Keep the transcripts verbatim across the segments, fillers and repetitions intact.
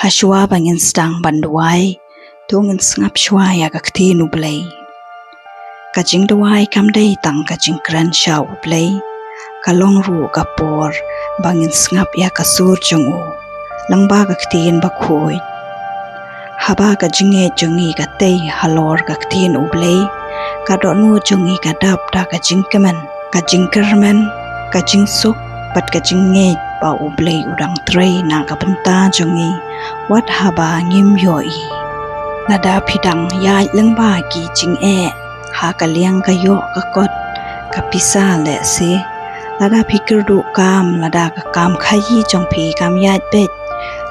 Hashwa ba ngin sdang ban duwai, to ngin sngap shwa ïa ka ktien U Blei. Ka jingduwai kam dei tang ka jingkren sha U Blei, ka long ruh ka por ba ngin sngap ïa ka sur jong u lyngba ka ktien bakhuid. Haba ka jingngeit jong ngi ka tei halor ka ktien U Blei, ka dohnud jong ngi ka dap da ka jingkmen, ka jingkyrmen, ka jingsuk bad ka jingngeit ba U Blei u dang trei na ka bynta jong ngi wat haba ngim ïohi. Lada phi dang ïaid lyngba ki jingeh ha ka liang ka ïoh ka kot, ka pisa lehse, lada phi kyrduh kam, lada ka kam khaïi jong phi kam ïaid beit,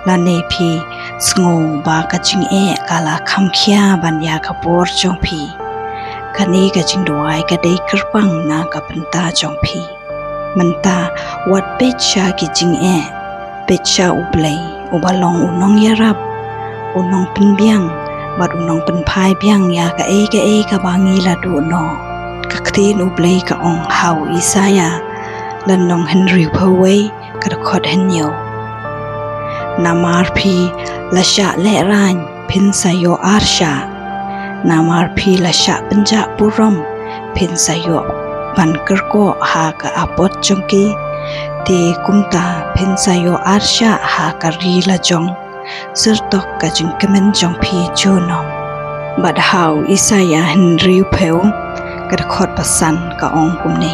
lane phi sngew ba ka jingeh ka la kham khia ban ïa ka bor jong phi, kane ka jingduwai ka dei kyrpang na ka bynta jong phi. Mynta wat peit sha ki jingeh, peit sha U Blei uba long u nongïarap, u nongpynbiang bad u nongpynphai biang ïa kaei kaei kaba ngi la duh noh. Ka ktien U Blei ka ong ha u Isaïah lynnong hynriewphew wei, ka dkhot hynñiew. Namar phi la shah lehraiñ, phin sa ïoh arshah. Namar phi la shah pynjah burom, phin sa ïoh ban kyrkoh ha ka apot jong ki. Te kumta phin sa ïoh arshah ha ka ri lajong, syrtok ka jingkmen jong phi junom. Bad ha u Isaïah hynriewphew, ka dkhot ba san ka ong kumne: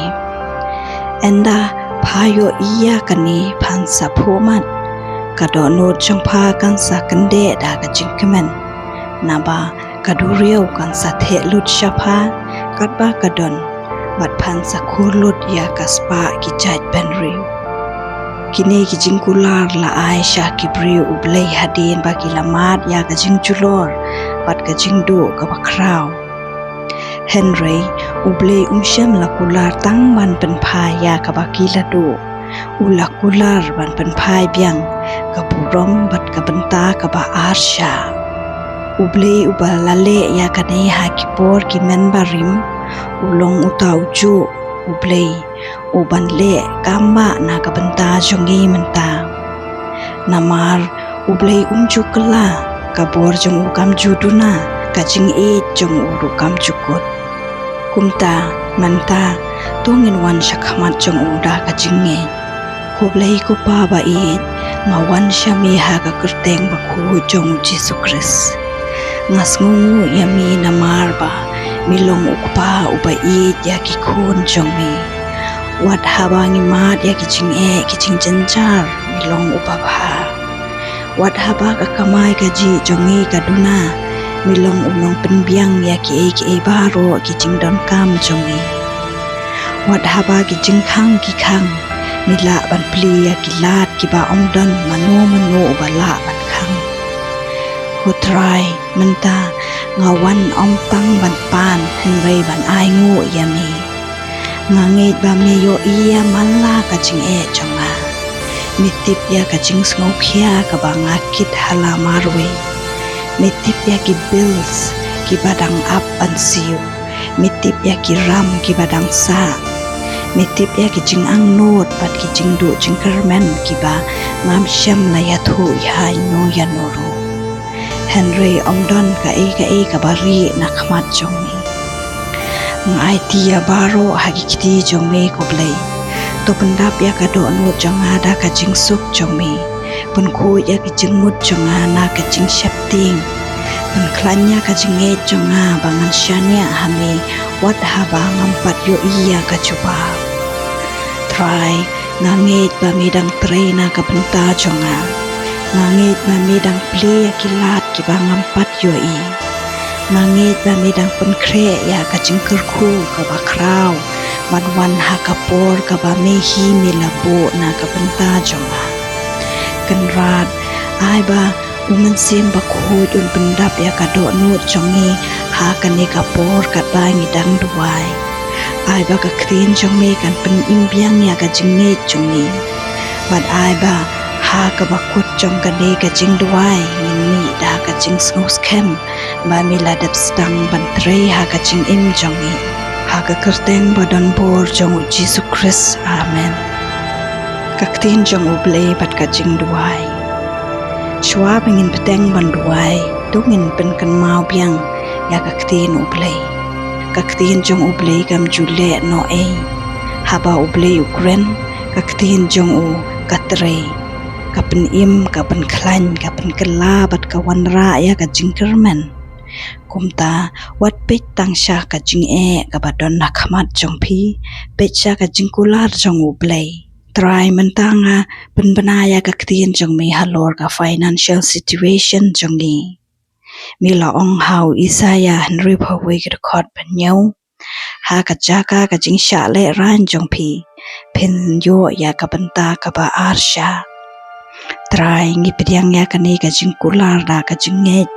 Ynda pha ïohi ïa kane phan sa phuh mat, ka dohnud jong pha kan sa kyndeh da ka jingkmen. Naba ka duriaw kan sa theh lut sha pha katba ka don, bad phan sa khur lut ïa ka spah ki jaitbynriew. Kine ki jingkular la ai sha ki briew U Blei hadien ba ki la mad ïa ka jingjulor bad ka jingduh kaba khraw. Hynrei U Blei um shym la kular tang ban pynphai ïa kaba ki la duh, u la kular ban pynphai biang ka burom bad ka bynta kaba arshah. U Blei uba la leh ïa kane ha ki por ki mynbarim, u long uta ujuh U Blei uban leh kam bah na ka bynta jong ngi mynta. Namar U Blei um ju kylla, ka bor jong u kam ju duna, ka jingïeit jong u ruh kam ju kut. Kumta mynta to ngin wan sha khmat jong u da ka jingngeit. Ko Blei ko Pa ba ïeit, nga wan sha me ha ka kyrteng bakhuid jong U Jisu Khrist. Nga sngewnguh ïa me namar ba me long U Kpa uba ïeit ïa ki khun jong me. Wat haba ngi mad ïa ki jingeh ki jingjynjar, me long uba bha. Wat haba ka kamai kajih jong ngi ka duna, me long u nongpynbiang ïa kiei kiei baroh ki jingdonkam jong ngi. Wat haba ki jingkhang ki khang, me lah ban plie ïa ki lad kiba ym don mano mano uba lah ban khang. Ko Trai, mynta nga wan ym tang ban pan hynrei ban ainguh ïa me. Nga ngeit ba me ïohi ïa man la ka jingeh jong nga. Me tip ïa ka jingsngewkhia kaba nga kit ha la marwei. Me tip ïa ki bills kiba dang ap ban siew. Me tip ïa ki ram kiba dang sah. Me tip ïa ki jingangnud bad ki jingduh jingkyrmen kiba ngam shym la ïathuh ïa ino ïa ino ruh. Hynrei ym don kaei kaei kaba rieh na khmat jong me. Nga aiti ïa baroh ha ki kti jong me ko Blei. To pyndap ïa ka dohnud jong nga da ka jingsuk jong me. Pynkhuid ïa ki jingmut jong nga na ka jingsheptieng. Pynkhlaiñ ïa ka jingngeit jong nga ba ngan shaniah ha me wat haba ngam pat ïohi ïa ka jubab. Trai, nga ngeit ba me dang trei na ka bynta jong nga. Nga ngeit ba me dang plie ïa ki lad kiba ngam pat ïohi. Nga ngeit ba me dang pynkhreh ïa ka jingkyrkhu kaba khraw ban wan ha ka por kaba me hi me la buh na ka bynta jong nga. Kynrad, ai ba U Mynsiem Bakhuid un pyndap ïa ka dohnud jong ngi ha kane ka por katba ngi dang duwai. Ai ba ka ktien jong me kan pynim biang ïa ka jingngeit jong ngi. Bad ai ba ha kaba kut jong kane ka jingduwai ngin mih da ka jingsngewskhem ba me la dep sdang ban trei ha ka jingim jong ngi. Ha ka kyrteng ba don bor jong U Jisu Khrist. Amen. Ka ktien jong U Blei bad ka jingduwai. Shuwa ba ngin bteng ban duwai, to ngin pynkynmaw biang ïa ka ktien U Blei. Ka ktien jong U Blei kam ju leh noh ei. Haba U Blei u kren, ka ktien jong u ka trei, ka pynim, ka pynkhlaiñ, ka pynkylla bad ka wanrah ïa ka jingkyrmen. Kumta, wat peit tang sha ka jingeh kaba don ha khmat jong phi, peit sha ka jingkular jong U Blei. Trai, mynta nga pynbna ïa ka ktien jong me halor ka financial situation jong ngi. Me la ong ha u Isaïah hynriewphew wei ka dkhot ba hynñiew, ha ka jaka ka jingshah lehraiñ jong phi, phin ïoh ïa ka bynta kaba arsha. Trai, ngi pdiang ïa kane ka jingkular da ka jingngeit.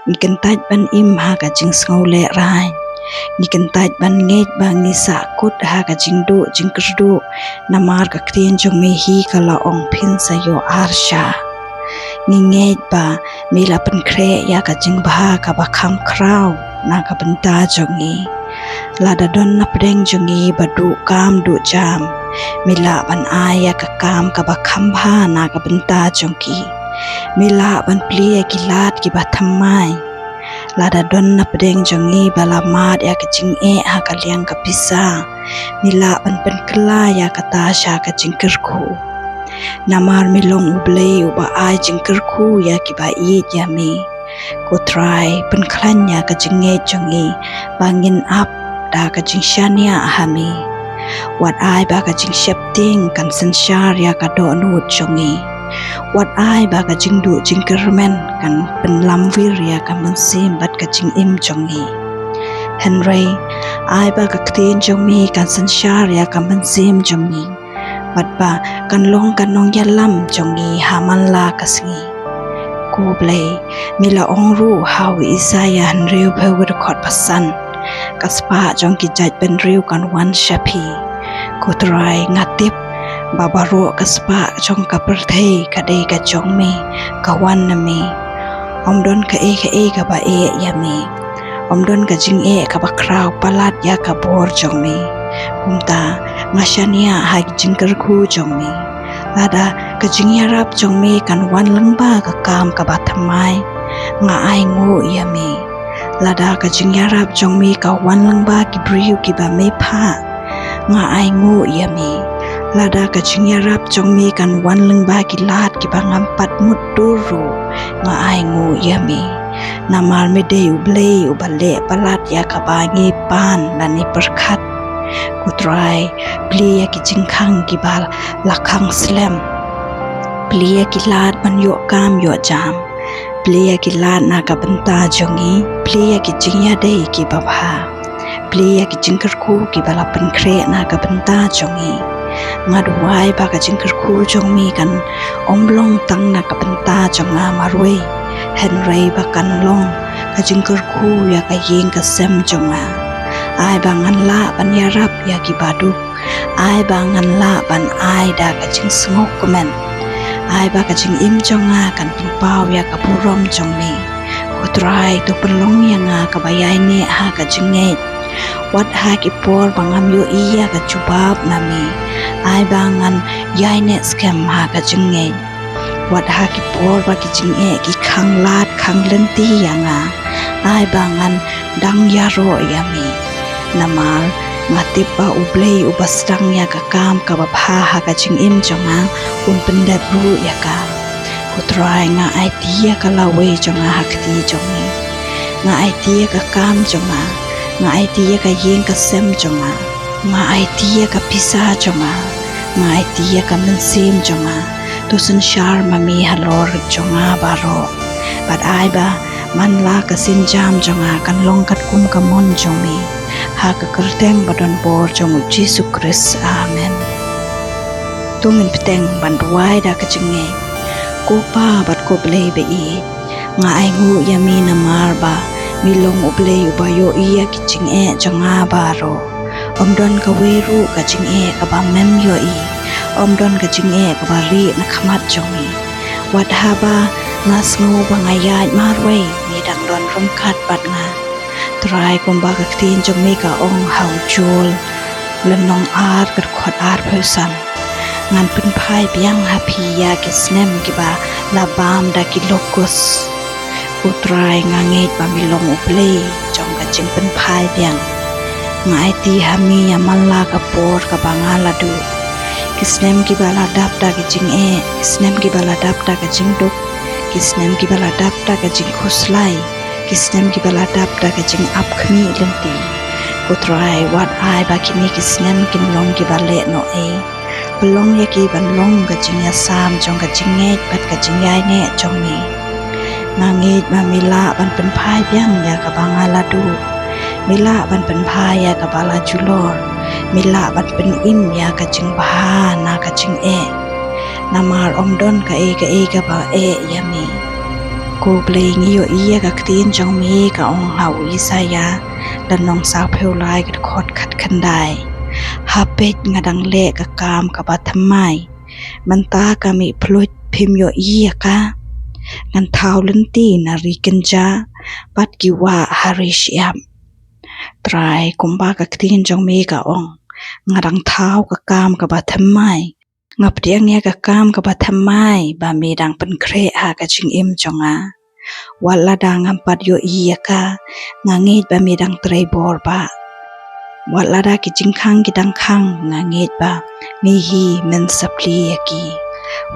Ngi kyntait ban im ha ka jingsngewlehraiñ. Ngi kyntait ban ngeit ba ngi sahkut ha ka jingduh jingkyrduh, namar ka ktien jong me hi ka la ong phin sa ïoh arsha. Ngi ngeit ba me la pynkhreh ïa ka jingbha kaba kham khraw na ka bynta jong ngi. Lada don na pdeng jong ngi ba duh kam duh jam, me lah ban ai ïa ka kam kaba kham bha na ka bynta jong ki. Me lah ban plie ïa ki lad kiba thymmai. Lada don na pdeng jong ngi ba la mad ïa ka jingeh ha ka liang ka pisa, me lah ban pynkylla ïa kata sha ka jingkyrkhu. Namar me long U Blei uba ai jingkyrkhu ïa kiba ïeit ïa me. Ko Trai, pynkhlaiñ ïa ka jingngeit jong ngi ba ngin ap da ka jingshaniah ha me. Wat ai ba ka jingsheptieng kan synshar ïa ka dohnud jong ngi. Wat ai ba ka jingduh jingkyrmen kan pynlamwir ïa ka mynsiem bad ka jingim jong ngi. Hynrei, ai ba ka ktien jong me kan synshar ïa ka mynsiem jong ngi, bad ba kan long ka nongïalam jong ngi ha man la ka sngi. Ko Blei, me la ong ruh ha u Isaïah hynriewphew wei ka dkhot ba san, ka spah jong ki jaitbynriew kan wan sha phi. Ko Trai, nga tip ba baroh ka spah jong ka pyrthei ka dei ka jong me, ka wan na me. Ym don kaei kaei kaba eh ïa me. Ym don ka jingeh kaba khraw palat ïa ka bor jong me. Kumta, nga shaniah ha ka jingkyrkhu jong me. Lada ka jingïarap jong me kan wan lyngba ka kam kaba thymmai, nga ainguh ïa me. Lada ka jingïarap jong me ka wan lyngba ki briew kiba me phah, nga ainguh ïa me. Lada ka jingïarap jong me kan wan lyngba ki lad kiba ngam pat mutdur ruh, nga ainguh ïa me. Namar me dei U Blei uba leh palat ïa kaba ngi pan lane pyrkhat. Ko Trai, plie ïa ki jingkhang kiba la khang slem. Plie ïa ki lad ban ïoh kam ïoh jam. Plie ïa ki lad na ka bynta jong ngi. Plie ïa ki jingïadei kiba bha. Plie ïa ki jingkyrkhu kiba la pynkhreh na ka bynta jong ngi. Nga duwai ba ka jingkyrkhu jong me kan ym long tang na ka bynta jong nga marwei, hynrei ba kan long ka jingkyrkhu ïa ka ïing ka sem jong nga. Ai ba ngan lah ban ïarap ïa kiba duk. Ai ba ngan lah ban ai da ka jingsngewkmen. Ai ba ka jingim jong nga kan pynpaw ïa ka burom jong me. Ko Trai, to pynlong ïa nga kaba ïaineh ha ka jingngeit. Wat ha ki por ba ngam ïohi ïa ka jubab na me, ai ba ngan ïaineh skhem ha ka jingngeit. Wat ha ki por ba ki jingeh ki khang lad khang lynti ïa nga, ai ba ngan dang ïaroh ïa me. Namar nga tip ba U Blei uba sdang ïa ka kam kaba bha ha ka jingim jong nga un pyndep ruh ïa ka. Ko Trai, nga aiti ïa ka lawei jong nga ha kti jong me. Nga aiti ïa ka kam jong nga. Nga aiti ïa ka ïing ka sem jong nga. Nga aiti ïa ka pisa jong nga. Nga aiti ïa ka mynsiem jong nga. To synshar ma me halor jong nga baroh. Bad ai ba man la ka sienjam jong nga kan long katkum ka mon jong me. Ha ka kyrteng ba don bor jong U Jisu Khrist. Amen. To ngin bteng ban duwai da ka jingngeit. Ko Pa bad ko Blei ba ïeit, nga ainguh ïa me namar ba me long U Blei uba ïohi ïa ki jingeh jong nga baroh. Ym don kawei ruh ka jingeh kaba mem ïohi. Ym don ka jingeh kaba rieh na khmat jong me. Wat haba nga sngew ba nga ïaid marwei, me dang don ryngkat bad nga. Trai, kumba ka ktien jong me ka ong ha u Joel lynnong ar ka dkhot arphew san. Ngan pynphai biang ha phi ïa ki snem kiba la bam da ki lokus. Ko Trai, nga ngeit ba mi long U Blei jong ka jingpynphai biang. Nga aiti ha mi ïa man la ka por kaba nga la duh. Ki snem kiba la dap da ka jingeh, ki snem kiba la dap da ka jingduk, ki snem kiba la dap da ka jingkhuslai, ki snem kiba la dap da ka jingap khmih lynti. Ko Trai, wat ai ba kine ki snem kin long kiba leh noh ei. Pynlong ïa ki ban long ka jingïasam jong ka jingngeit bad ka jingïaineh jong mi. Nga ngeit ba mi lah ban pynphai biang ïa kaba nga la duh. Mi lah ban pynphai ïa kaba la julor. Mi lah ban pynim ïa ka jingbha na ka jingeh. Namar ym don kaei kaei kaba eh ïa mi. Ko Blei, ngi ïohi ïa ka ktien jong mi ka ong ha u Isaïah, lynnong sawphew lai, ka dkhot khatkhyndai. Ha peit, nga dang leh ka kam kaba thymmai. Mynta ka mih phluit phim ïohi ïa ka. Ngan thaw lynti na ri kynja bad ki wah ha ri shyiap. Trai, kumba ka ktien jong mi ka ong, nga dang thaw ka kam kaba thymmai. Nga pdiang ïa ka kam kaba thymmai ba mi dang pynkhreh ha ka jingim jong nga. Wat lada ngam pat ïohi ïa ka, nga ngeit ba mi dang trei bor bha. Wat lada ki jingkhang ki dang khang, nga ngeit ba mi hi men sa plie ïa ki.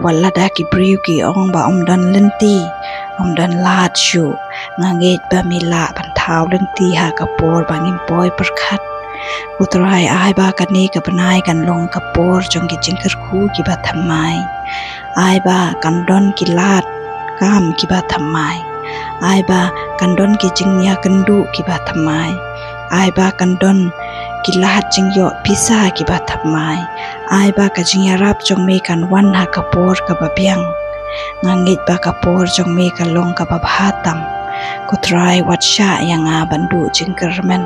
Wat lada ki briew ki ong ba ym don lynti, ym don lad shuh, nga ngeit ba mi lah ban thaw lynti ha ka por ba ngim poi pyrkhat. Ko Trai, ai ba kane ka bnai kan long ka por jong ki jingkyrkhu kiba thymmai. Ai ba kan don ki lad kam kiba thymmai. Ai ba kan don ki jingïakynduh kiba thymmai. Ai ba kan don ki lad jingïoh pisa kiba thymmai. Ai ba ka jingïarap jong mi kan wan ha ka por kaba biang. Nga ngeit ba ka por jong mi ka long kaba bha tam. Ko Trai, wat shah ïa nga ban duh jingkyrmen,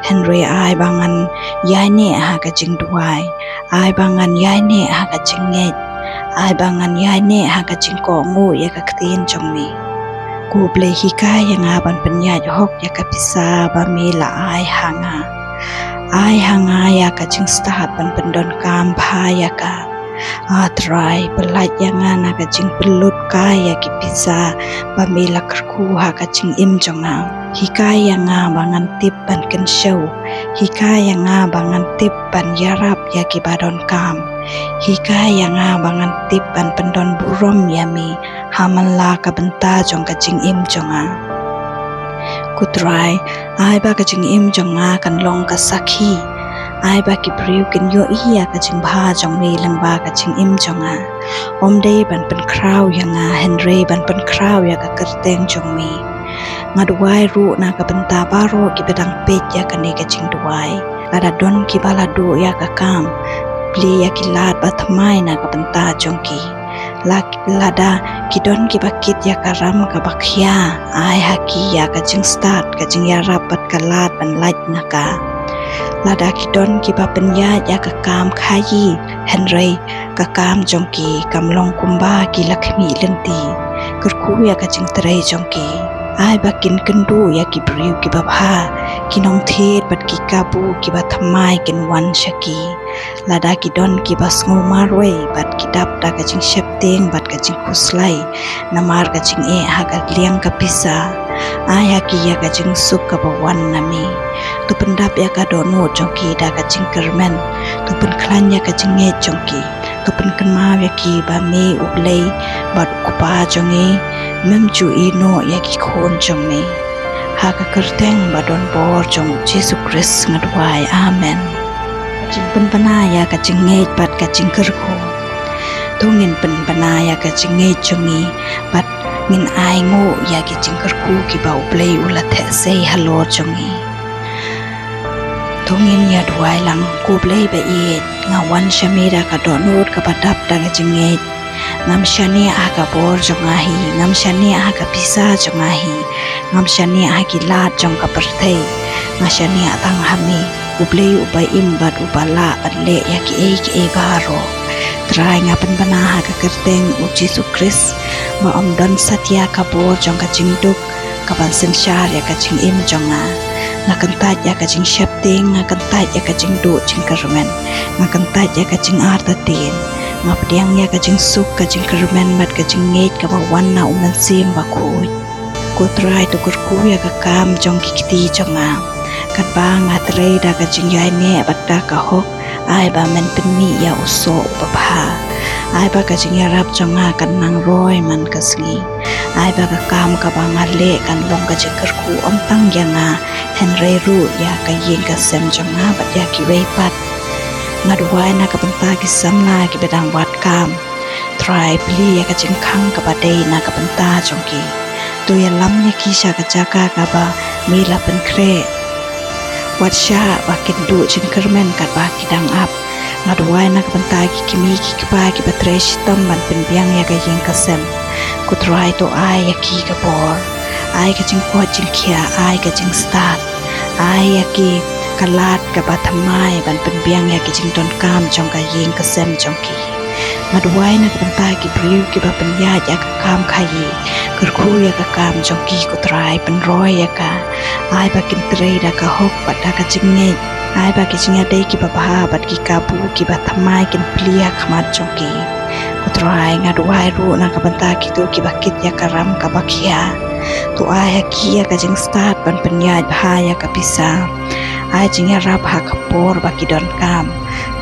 hynrei ai ba ngan ïaineh ha ka jingduwai. Ai ba ngan ïaineh ha ka jingngeit. Ai ba ngan ïaineh ha ka jingkohnguh ïa ka ktien jong mi. Ko Blei, hikai ïa nga ban pynïaid hok ïa ka pisa ba mi la ai ha nga. Ai ha nga ïa ka jingstad ban pyndonkam bha ïa ka. A Trai, pyllait ïa nga na ka jingpynlut kai ïa ki pisa ba mi la kyrkhu ha ka jingim jong nga. Hikai ïa nga ba ngan tip ban kynshew. Hikai ïa nga ba ngan tip ban ïarap ïa kiba donkam. Hikai ïa nga ba ngan tip ban pyndon burom ïa mi ha man la ka bynta jong ka jingim jong nga. Ko Trai, ai ba ka jingim jong nga kan long ka sakhi. Ai ba ki briew kin ïohi ïa ka jingbha jong mi lyngba ka jingim jong nga. Ym dei ban pynkhraw ïa nga, hynrei ban pynkhraw ïa ka kyrteng jong mi. Nga duwai ruh na ka bynta baroh kiba dang peit ïa kane ka jingduwai. Lada don kiba la duh ïa ka kam, plie ïa ki lad ba thymmai na ka bynta jong ki. La, lada ki don kiba kit ïa ka ram kaba khia, ai ha ki ïa ka jingstad, ka jingïarap bad ka lad ban lait na ka. Lada ki don kiba pynïaid ïa ka kam khaïi, hynrei ka kam jong ki kam long kumba ki la khmih lynti. Kyrkhu ïa ka jingtrei jong ki. Ai ba kin kynduh ïa ki briew kiba bha, ki nongthied bad ki kabu kiba thymmai kin wan sha ki. Lada ki don kiba sngew marwei bad ki dap da ka jingsheptieng bad ka jingkhuslai namar ka jingeh ha ka liang ka pisa, ai ha ki ïa ka jingsuk kaba wan na mi. To pyndap ïa ka dohnud jong ki da ka jingkyrmen. To pynkhlaiñ ïa ka jingngeit jong ki. To pynkynmaw ïa ki ba me U Blei bad U Kpa jong ngi, mem ju ïehnoh ïa ki khun jong me. Ha ka kyrteng ba don bor jong U Jisu Khrist nga duwai. Amen. Ka jingpynbna ïa ka jingngeit bad ka jingkyrkhu. To ngin pynbna ïa ka jingngeit jong ngi bad ngin ainguh ïa ki jingkyrkhu kiba U Blei u la theh sei halor jong ngi. To ngin ïa duwai lang. Ko Blei ba ïeit, nga wan sha me da ka dohnud kaba dap da ka jingngeit. Ngam shaniah ha ka bor jong nga hi, ngam shaniah ha ka pisa jong nga hi, ngam shaniah ha ki lad jong ka pyrthei. Nga shaniah tang ha me, U Blei uba im bad uba lah ban leh ïa kiei kiei baroh. Trai, nga pynbna ha ka kyrteng U Jisu Khrist ba ym don satia ka bor jong ka jingduk kaban synshar ïa ka jingim jong nga. Nga kyntait ïa ka jingsheptieng, nga kyntait ïa ka jingduh jingkyrmen, nga kyntait ïa ka jingartatien. Nga pdiang ïa ka jingsuk, ka jingkyrmen bad ka jingngeit kaba wan na U Mynsiem Bakhuid. Ko Trai, to kyrkhu ïa ka kam jong ki kti jong nga, katba nga trei da ka jingïaineh bad da ka hok. Ai ba men pynmih ïa u soh uba bha. Ai ba ka jingïarap jong nga kan nang roi man ka sngi. Ai ba ka kam kaba nga leh kan long ka jingkyrkhu ym tang ïa nga, hynrei ruh ïa ka ïing ka sem jong nga bad ïa kiwei pat. Nga duwai na ka bynta ki samla kiba dang wad kam. Trai, plie ïa ka jingkhang kaba dei na ka bynta jong ki. To ïalam ïa ki sha ka jaka kaba me la pynkhreh. Wat shah ba kin duh jingkyrmen katba ki dang ap. Nga duwai na ka bynta ki kmie ki kpa kiba trei shitom ban pynbiang ïa ka ïing ka sem. Ko Trai, to ai ïa ki ka bor, ai ka jingkoit jingkhiah, ai ka jingstad, ai ïa ki ka lad kaba thymmai ban pynbiang ïa ki jingdonkam jong ka ïing ka sem jong ki. Nga duwai na ka bynta ki briew kiba pynïaid ïa ka kam khaïi. Kyrkhu ïa ka kam jong ki, ko Trai, pynroi ïa ka. Ai ba kin trei da ka hok bad da ka jingngeit. Ai ba ki jingïadei kiba bha bad ki kabu kiba thymmai kin plie ha khmat jong ki. Ko Trai, nga duwai ruh na ka bynta kito kiba kit ïa ka ram kaba khia. To ai ha ki ïa ka jingstad ban pynïaid bha ïa ka pisa. Ai jingïarap ha ka por ba ki donkam.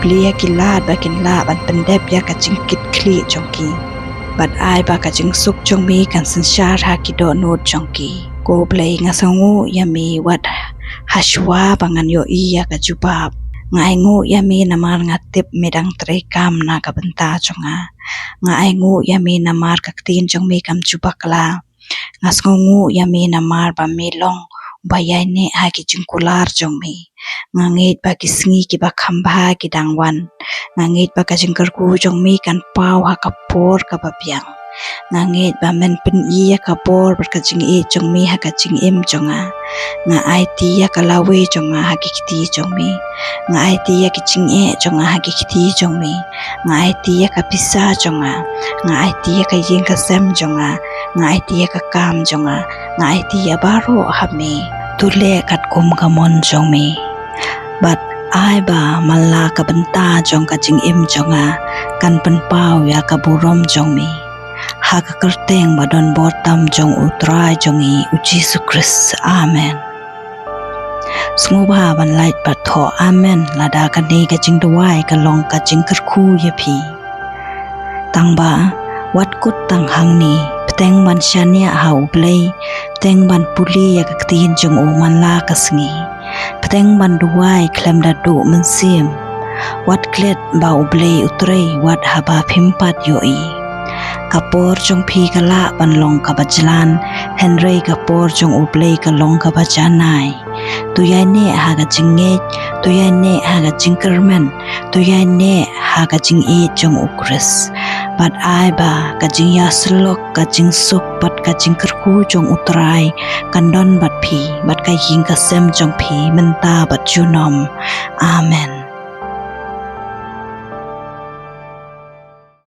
Plie ïa ki lad ba kin lah ban pyndep ïa ka jingkit khlieh jong ki. Bad ai ba ka jingsuk jong me kan synshar ha ki dohnud jong ki. Ko Blei, nga sngewnguh ïa me wat hashuwa ba ngan ïohi ïa ka jubab. Nga ainguh ïa me namar nga tip me dang trei kam na ka bynta jong nga. Nga ainguh ïa me namar ka ktien jong me kam ju bakla. Nga sngewnguh ïa me namar ba me long uba ïaineh ha ki jingkular jong me. Nga ngeit ba ki sngi kiba kham bha ki dang wan. Nga ngeit ba ka jingkyrkhu jong me kan paw ha ka por kaba biang. Nga ngeit ba men pyni ïa ka bor bad ka jingïeit jong me ha ka jingim jong nga. Nga aiti ïa ka lawei jong nga ha ki kti jong me. Nga aiti ïa ki jingeh jong nga ha ki kti jong me. Nga aiti ïa ka pisa jong nga. Nga aiti ïa ka ïing ka sem jong nga. Nga aiti ïa ka kam jong nga. Nga aiti ïa baroh ha me. To leh katkum ka mon jong me. Bad ai ba man la ka bynta jong ka jingim jong nga kan pynpaw ïa ka burom jong me. Ha ka kyrteng ba don bor tam jong U Trai jong ngi U Jisu Khrist. Amen. Sngewbha ban like bad thoh amen lada kane ka jingduwai ka long ka jingkyrkhu ïa phi. Tangba wat kut tang hangne, bteng ban shaniah ha U Blei, bteng ban pule ïa ka ktien jong u man la ka sngi, bteng ban duwai khlem da duh mynsiem. Wat klet ba U Blei u trei wat haba phim pat ïohi. Ka por jong phi ka lah ban long kaba jlan, hynrei ka por jong U Blei ka long kaba janai. To ïaineh ha ka jingngeit, to ïaineh ha ka jingkyrmen, to ïaineh ha ka jingïeit jong U Khrist. Bad ai ba ka jingïasyllok, ka jingsuk bad ka jingkyrkhu jong U Trai kan don bad phi bad ka ïing ka sem jong phi mynta bad junom. Amen.